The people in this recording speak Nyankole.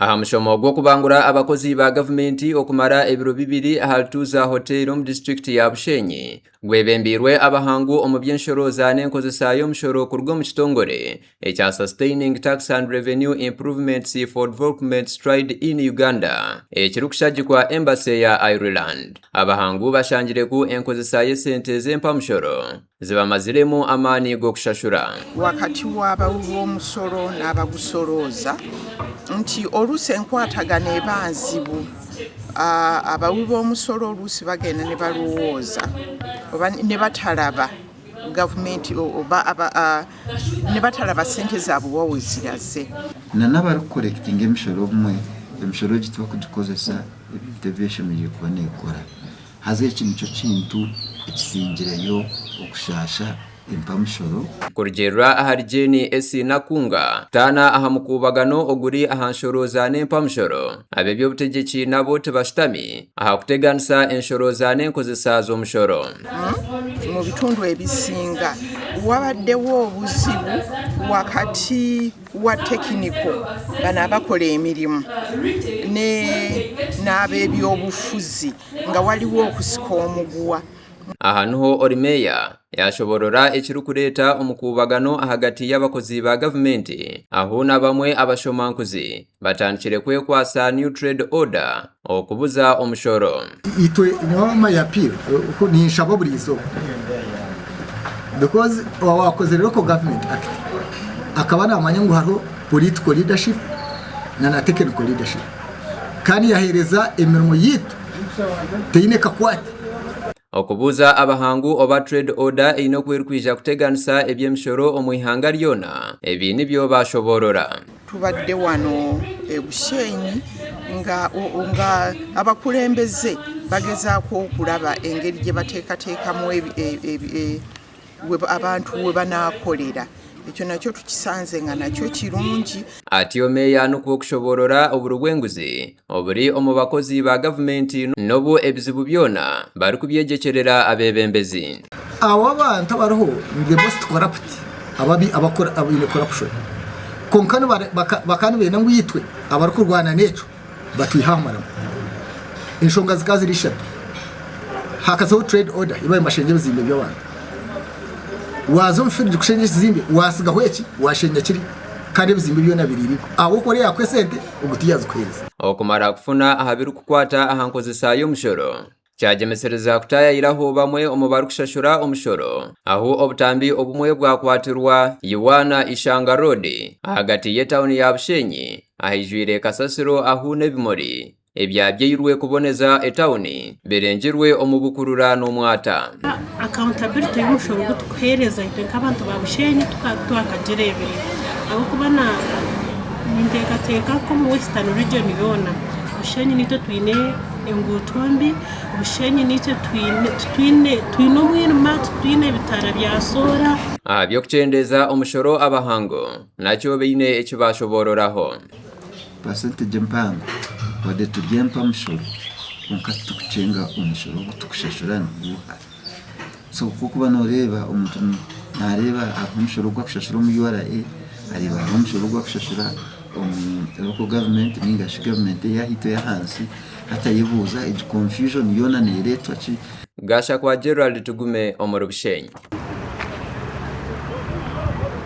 Aha mushomo gw'okubangura abakozi ba gavumenti okumara ebiro bibiri aha Ltuza Hotel omu disiturikiti ya Bushenyi gwebembeirwe abahangu omu by'enshorooza n'enkozesa y'omushoro kuruga omu kitongore ekya Sustaining Tax and Revenue Improvements for Development Stride in Uganda ekirikushagikwa Embassy ya Ireland. Abahangu bashangire ku enkozesa y'esente z'empamushoro zibamaziremu amaani g'okushashura. Wakati w'abawi b'omusolo n'abagusolooza nti oluusi enkwatagana eba nzibu. Abawi b'omusolo oluusi bagenda ne balowooza oba ne batalaba gavumenti oba ne batalaba ssente zaabwe wa we ziraze. Na n'abarikukorekitinga emishoro obumwe emishoro egi tibarikugikozesa ebintu ebi eshemereire kuba neekora. Haza eki nikyo kintu ekisingireyo okushaasha empamushoro. Kurugiirira ahari Jane Essie Nakunga, kutaana aha mukuubagano oguri aha nshorooza n'empamushoro, ab'eby'obutegyeki nabo tibashutami aha kuteganisa enshorooza n'enkozesa z'omushoro. Mu bitundu ebisinga wabaddewo obuzibu wakati wa tekiniko bano abakola emirimu n'ab'ebyobufuzi nga waliwo okusika omuguwa. Aha niho ori meeya yaashoboorora ekirikureeta omukuubagano ahagati y'abakozi ba gavumenti ahu na bamwe abashomankuzi batandikire kwekwatsa New Trade Order okubuza omushoro. Itwe nyowe my appeal ninshaba buri izooba because owakozire local government act akaba namanya ngu hariho political leadership na na technical leadership kandi yahereza emirimo yitu teine kakwate. Okubuuza abahangu oba Trade Order eine oku erikwija kuteganisa eby'emishoro omu ihanga ryona, ebi nibyo baashoboorora. Tubadde wano e Bushenyi nga nga abakulembeze bagezaako okulaba engeri gye bateekateekamu abantu we banaakolera. Ekyo nakyo tukisanze nga nakyo kirungi. Atyo Meeya nikwo kushoboorora oburi bw'enguzi oburi omu bakozi ba gavumenti n'obu ebizibu byona barikubyegyekyerera abeebembezi. Abo abantu abariho ni the most corrupt ababi abakora abaine corruption kwonka bakaba nibenda ngu itwe abarikurwana n'ekyo batwihe aha murimo. Enshonga zikaba ziri ishatu, hakazaho trade order ei baabaire nibashengya ebizimbe by'abantu. Waaza omu field kushengya ekizimbe waatsigaho eki waashengya kiri kandi ebizimbe byona biri illegal ahabw'okuba oriya yaakuha esente ogwo tiyaazikuheereza. Okumara kufuna aha birikukwata aha nkozesa y'omushoro, Kyagyemesereza kutaayayiraho bamwe omu barikushashura omushoro ahu obutambi obumwe bwakwatirwa Iwana Ishanga Road ahagati y'etauni ya Bushenyi ahaijwire kasasiro ahu n'ebimuri ebyabyairwe kuboneza etauni birengirwe omu bukurura n'omwata. Accountability y'omushoro ogu tukuheereza itwe nk'abantu ba Bushenyi twakagireebire ahabw'okuba ninteekateeka nk'omu Western region yoona Bushenyi niitwe twine Enguuto mbi, Bushenyi naitwe twine twine omwirima titwine bitaara bya soora. Aha by'okukyendeeza omushoro abahangu nakyo baine eki baashoboororaho. Percentage empango wadde turi empamushoro kwonka titurikukyenga omushoro ogu turikushashura niguuha. So ku orikuba nooreeba omuntu naareeba hariho omushoro ogu arikushashura omu URA, areeba hariho omushoro ogu arikushashura omu local government ninga shi gavumenti ey'ahaitwe ey'ahansi hati ayebuuza egi confusion yoona neereetwa ki? Gashakwa Gerald Tugume omuri Bushenyi.